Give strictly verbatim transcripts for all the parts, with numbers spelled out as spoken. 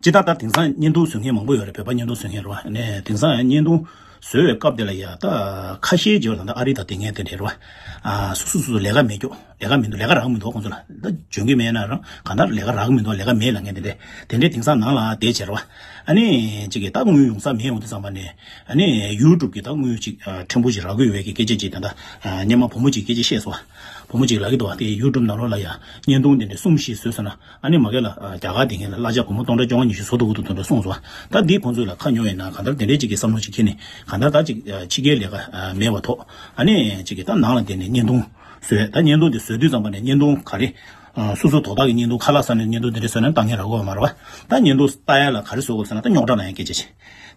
ཇི་ལྟར་ལྟར་དེང་སང་བརྙན་ཐུང་བཟོ་མཁན་མང་པོ་ཡོད་རེད། བོད་པ་བརྙན་ཐུང་བཟོ་མཁན་རེད་བ། ནས་དེང་སང་བརྙན་ཐུང་བཟོ་བའི་སྐབས་དེ་ལ་ཡ་ད་ཁ་ཤས་ཀྱི་ད་ལྟ་ཨ་རི་དང་དེ་ངས་དེ་འདྲ་རེད་བ། ཨ་སོ་སོ་སོ་སོ་ལས་ཀ་མེད་ཀྱོག་ལས་ཀ་མི་འདུག་ལས་ཀ་རག་མི་འདུག་ཁོང་ཚོ་ལ་ད་འཇོན་གི་མེད་ན་རང་གང་ལྟར་ལས་ཀ་རག་མི་འདུག་ལས་ཀ་མེད་ལབ་མཁན་དེ་འདྲ་དེ་འདྲ་དེང་སང་ནང་ལ་བསྡད་བྱས་རེད་བ། ཨ་ནི་ཅིག་གི་ད་དངུལ་ཡོང་ས་མེད་འོང་དུས་ཙམ་པ་ནས་ཨ་ནི་ཡུ་ཊུབ་གི་ད་དངུལ་ཅིག་ཕྲན་བུ་ཅིག་རག་གི་ཡོད་པའི་གི་སྐད་ཆ་ཅིག་ད་ལྟ་སྔོན་མ་བུ་མོ་ཅིག་སྐད་ཆ་བཤད་སོང་བ། བུ་མོ་ཅིག་ལབ་ཀྱི་འདུག་བ། དེ་ཡུ་ཊུབ་ནང་ལོགས་ལ་ཡ་བརྙན་ཐུང་དེ་འདྲ་གསུམ་བཞི་བཟོས་སོང་ན། ཨ་ནི་མ་གི་ལ་རྒྱ་གར་དེ་ངས་ལ་གླ་ཆ་སྒོར་མོ་སྟོང་ཕྲག་བཅོ་ལྔ་ཉི་ཤུ་བཟོ་ཐུབ་ཀྱི་འདུག་དོན་དུ་གསུངས་སོང་། ད་འདི་ཁོང་ཚོས་ལ་ཁ་ཉོ་ཡིན་ན་གང་ལྟར་དེ་འདྲའི་ཅིག་གི་བསམ་བློ་ཅིག་འཁྱེར་ནས་གང་ལྟར་ད་ཅིག་ཕྱི་རྒྱལ་ལས་ཀ་མེད་པ་ཐོག་ཨ་ནི་ཅིག་གི་ད་ནང་ལ་བསྡད་ནས་བརྙན་ཐུང་བཟོས། ད་བརྙན་ཐུང་དེ་བཟོས་དུས་ཙམ་པ་ནས་བརྙན་ཐུང་ག་རེ་སོ་སོ་དོ་བདག་གི་བརྙན་ཐུང་ཁ་ལག་ཟ་ནས་བརྙན་ཐུང་དེ་འདྲ་བཟོས་ན་ལྟ་མཁན་རག་གི་ཡོད་མ་རེད་བ། ད་བརྙན་ཐུང་ལྟ་ཡ་ལ་ག་རེ་བཟོ་དགོས་ཟེར་ན་ད་རྙོག་དྲ་ལངས་ཡ་སྐད་ཆ་ཅིག་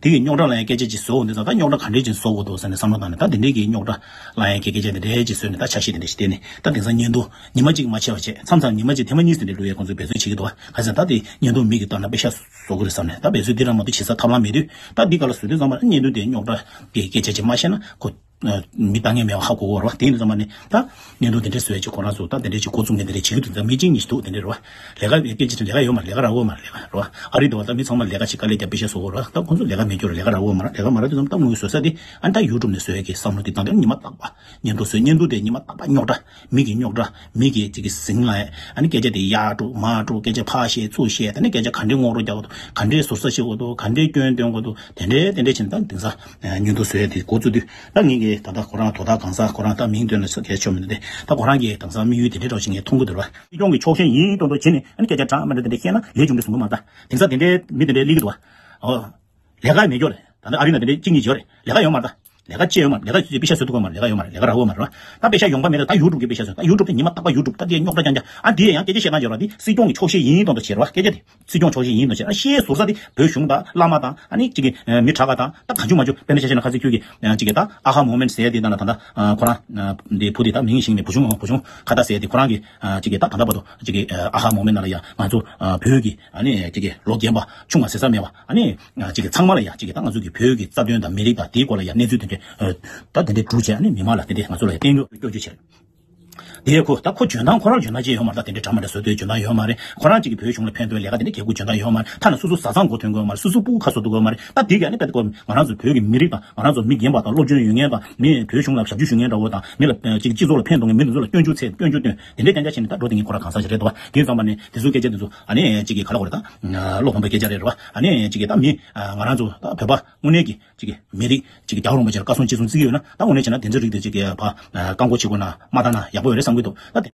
དེ་གི་རྙོག་དྲ་ལངས་ཡ་སྐད་ཆ་ཅིག་བཟོ་འོང་དུས་ཙམ་ད་རྙོག་དྲ་ག་འདྲས་ཅིག་བཟོ་དགོས་འདུག་ཟེར་ནས་བསམ་བློ་བཏང་ནས་ད་དེ་འདྲས་ཀྱི་རྙོག་དྲ་ལངས་ཡ་སྐད་ཆ་དེ་འདྲས་ཅིག་བཟོས་ནས་ད་འཆར་གཞི་དེ་འདྲས་ཅིག་བཏིང་ནས་ད་དེང་སང་བརྙན་ཐུང་ཉི་མ་གཅིག་མ་ཆད་པ་བྱས་མཚམས་མཚམས་ཉི་མ་གཅིག་ཐེངས་མ་གཉིས་ཟིན་ནས་བླུག་ཡ་ཁོང་ཚོས་འབད་བརྩོན་བྱེད་ཀྱི་འདུག་བ། ག་ཟེར་ད་དེ་བརྙན་ཐུང་མི་གི་ལྟ་ན་དཔེ་ཤ་བཟོ་གི་རེད་བསམ་ནས་ད་འབད་བརྩོན་འདི་རང་མ་གཏོགས་བྱེད་ས་ཐབས་ལམ་མེད་དུས་ད་འདི་ག་ལ་བཟོ་དུས་ཙམ་པ་བརྙན་ཐུང་དེ་རྙོག་དྲ་གི་སྐད་ཆ་ཅིག་མ་བཤད་ན་ཁོ་མི་ལྟ་མཁན་མེད་པ་ཧ་གོ་གི་རེད་བ། དེ་ཡིན་དུས་ཙམ་པ་ནི་ད་བརྙན་ཐུང་དེ་འདྲས་བཟོ་ཡ་ཅིག་ཁོ་རང་ཚོ་ད་དེ་འདྲས་ཅིག་འགོ་བཙུགས་ནས་དེ་འདྲས་བྱེད་ཀྱི་འདུག་ད་མི་གཅིག་གཉིས་ཤིག་འདུག་དེ་འདྲས་རེད་བ། ལས་ཀ་སྐད་ཆ་ཅིག་ལས་ཀ་ཡོད་མ་རེད། ལས་ཀ་རག་གི་ཡོད་མ་རེད། ལས་ཀ་རེད་བ། ཨ་རི་འདྲ་བ་ད་མི་ཚང་མ་ལས་ཀ་ཅིག་དཀའ་ལས་རྒྱབ་པའི་ཤ་བཟོ་གི་རེད་བ། ད་ཁོང་ཚོ་ལས་ཀ་མེད་རྒྱུ་རེད། ལས་ཀ་རག་གི་ཡོད་མ་རེད། ལས་ཀ་མ་རག་དུས་ཙམ་ད་དངུལ་བཟོ་ས་དེ་ཨ་ནི་ད་ཡུ་ཊུབ་ནས་བཟོ་ཡ་གི་བསམ་བློ་དེ་བཏང་སྟེ་ཉི་མ་རྟག་པ་བརྙན་ཐུང་བཟོས། བརྙན་ཐུང་དེ་ཉི་མ་རྟག་པ་རྙོག་དྲ་མི་གི་རྙོག་དྲ་མི་གི་ཅིག་གི་ཟིང་ལ་ཨ་ནི་སྐད་ཆ་དེ་ཡར་དཀྲུག་མར་དཀྲུག་སྐད་ཆ་ཕར་བཤད་ཚུར་བཤད་ད་ནི་སྐད་ཆ་ག་འདྲས་ངོ་རྒོལ་རྒྱག་དགོས་འདུག་ག་འདྲས་ཟུར་ཟ་བྱེད་དགོས་འདུག་ག་འདྲས་སྐྱོན་སྟོན་དགོས་འདུག་དེ་འདྲས་དེ་འདྲས་བྱས་ནས་ད་དེང་སང་། བརྙན་ཐུང་བཟོ་ཡ་དེ་འགོ་བཙུགས་དུས་ད་ངེད་ཀྱི་ད་ལྟ་ཁོ་རང་དོ་བདག་གང་ཟག་ཁོ་རང་ད་མིང་འདོན་ན་ས་གལ་ཆེ་མི་འདུག་སྟེ། ད་ཁོ་རང་གི་དེང་སང་དམིགས་ཡུལ་དེ་འདྲའི་འདྲ་བ་ཞིག་ངས་མཐོང་གི་འདུག་ར། སྲིད་སྐྱོང་གི་ཕྱོགས་ཞེན་ཡིན་མདོག་མདོག་བྱེད་ནས་ཨ་ནི་སྐད་ཆ་དྲང་མི་འདྲ་དེ་འདྲ་བཤད་ན་ལས་ཆུང་འདྲ་བཟུང་གི་མ་རེད་ད། དེང་སང་དེ་འདྲའི་མི་དེ་འདྲའི་སླེབས་ཀྱི་འདུག་བ། ཨོ། ལས་ཀ་མེད་ཀྱོག་རེད། ད་ལྟ་ཨ་རི་ན་དེ་འདྲའི་གཅིག་གཉིས་ཡོད་རེད། ལས་ཀ་ཡོད་མ་རེད་ད། ལས་ཀ་ཅི་ཡོད་མ་རེད། ལས་ཀ་ཅི་པེ་ཤ་བཟོ་ཐུབ་ཀྱི་མ་རེད། ལས་ཀ་ཡོད་མ་རེད། ལས་ཀ་རག་གི་ཡོད་མ་རེད་བ། ད་པེ་ཤ་ཡོང་པ་མེད་ད། ད་ཡུ་ཊུབ་ཀྱི་པེ་ཤ་བཟོ། ད་ཡུ་ཊུབ་དེ་ཉི་མ་རྟག་པ་ཡུ་ཊུབ་ད་དེ་རྙོག་དྲ་རྐྱང་རྐྱང་ཨ་འདི་ཡང་སྐད་ཆ་བཤད་སྟངས་ཡོད་ར། འདི་སྲིད་སྐྱོང་གི་ཕྱོགས་ཞེན་ཡིན་མདོག་མདོག་བྱེད་ར་བ། སྐད་ཆ་དེ། སྲིད་སྐྱོང་ཕྱོགས་ཞེན་ཡིན་མདོག་བྱེད་ར། ཤེས་ཟུར་ས་དེ་བོད་གཞུང་དང་བླ་མ་དང་ཨ་ནི་གཅིག་གི་མི་དྲག་ག་དང་ད་གང་བྱུང་མ་བྱུང་དཔེར་ན་ཆ་བཞག་ན་ཁ་སང་ཁྱོད་ཀྱི་གཅིག་གི་ད་ཨ་ཧ་མོ་མེན་ཊི་ཟེར་ཡ་དེ་དང་ལ་ད་ད་ཁོ་རང་དེ་བུ་དེ་ད་མིང་ཤེས་ཀྱི་མེད། བུ་ཆུང་བུ་ཆུང་ཁ་ཏ་ཟེར་ཡ་དེ་ཁོ་རང་གི་གཅིག་གི་ད་ད་ལྟ་བར་དུ་གཅིག་གི་ཨ་ཧ་མོ་མེན་ཊི་ནང་ལ་ཡ་ང་ཚོ་བོད་ཀྱི་ཨ་ནི་གཅིག་གི་ལོ་རྒན་པ་ཆུང་བ་ཟེར་ས་མེད་པ་ཨ་ནི་གཅིག་གི་ཚང་མ་ལ་ཡ་གཅིག་གི་ད་ང་ཚོ་གི་བོད་ཀྱི་རྩ་དོན་དང་མི་རིགས་དང་དེའི་སྐོར་ལ་ཡ་གནས་ཚུལ་དེ་འདྲ་ད་དེ་འདྲ་སྒྲུབ་བྱས་ཨ་ནི་མི་མང་ལ་དེ་འདྲ་ང་ཚོ་ལ་ཡ་བསྟན་བཅོས་བསྐྱོན་བཅོས་བྱས། དེ་ཁོ་ད་ཁོ་འཇོན་ཐང་ཁོ་རང་འཇོན་ཐང་ཅིག་ཡོད་མ་རེད། ད་དེ་འདྲའི་འདྲ་མ་འདྲ་བཟོ་འདོད་འཇོན་ཐང་ཡོད་མ་རེད། ཁོ་རང་གཅིག་གིས་བོད་གཞུང་ལ་ཕན་ཐོགས་ལས་ཀ་དེ་འདྲ་རྒྱག་དགོས་འཇོན་ཐང་ཡོད་མ་རེད། ཐ་ན་སོ་སོ་བཟའ་ཚང་མགོ་ཐོན་དགོས་མ་རེད། སོ་སོ་སྤུ་གུ་ཁ་གསོ་ཐུབ་དགོས་མ་རེད། ད་དེ་ག་ནི་དཔེ་ཁོ་ང་རང་ཚོ་བོད་ཀྱི་མི་རིགས་དང་ང་རང་ཚོ་མི་རྒན་པ་དང་སློབ་སྦྱོང་ཡོད་མཁན་དང་མི་བོད་གཞུང་ལ་ཞབས་ཞུ་ཞུ་མཁན་འདྲ་བོ་དང་མི་ལ་གཅིག་སྤྱི་ཚོགས་ལ་ཕན་ཐོགས་མཁན་མི་དེ་ཚོ་ལ་སྐྱོན་བརྗོད་ཚད་སྐྱོན་བརྗོད་སྟོན་དེ་འདྲའི་རྐྱང་རྐྱང་བྱས་ནས་ད་འགྲོ་དེ་ངས་ཁོ་རང་གང་ཟག་ཞིག་རེད་འདུག་བ། དེ་ཙམ་པ་ནི་དེ་ཚོ་སྐད་ཆ་དེ་ཚོ་ཨ་ནི་གཅིག་གིས་ག་ལ་གོ་རེད་ད། བློ་ཕམ་པའི་སྐད་ཆ་རེད་རེད་བ། ཨ་ནི་གཅིག་གིས་ད་མི་ང་རང་ཚོ་ད་བོད་པ་དངོས་གནས་ཀྱི་གཅིག་གི་མི་རིགས་གཅིག་གི་རྒྱལ་བ་རིན་པོ་ཆེ་ལ་བཀའ་གསུང་ཅི་གསུང་བརྩི་གི་ཡོད་ན་ད་དངོས་གནས་བྱས་ན་དེ་ཚོའི་རིགས་དེ་གཅིག་གི་ཕ་བཀའ་བཀོད་བྱེད་དགོས་ན་མ་བཏང་ན་ཡག་པོ་ཡོད་རེད་བསམ་གྱི་འདུག་ད་དེ།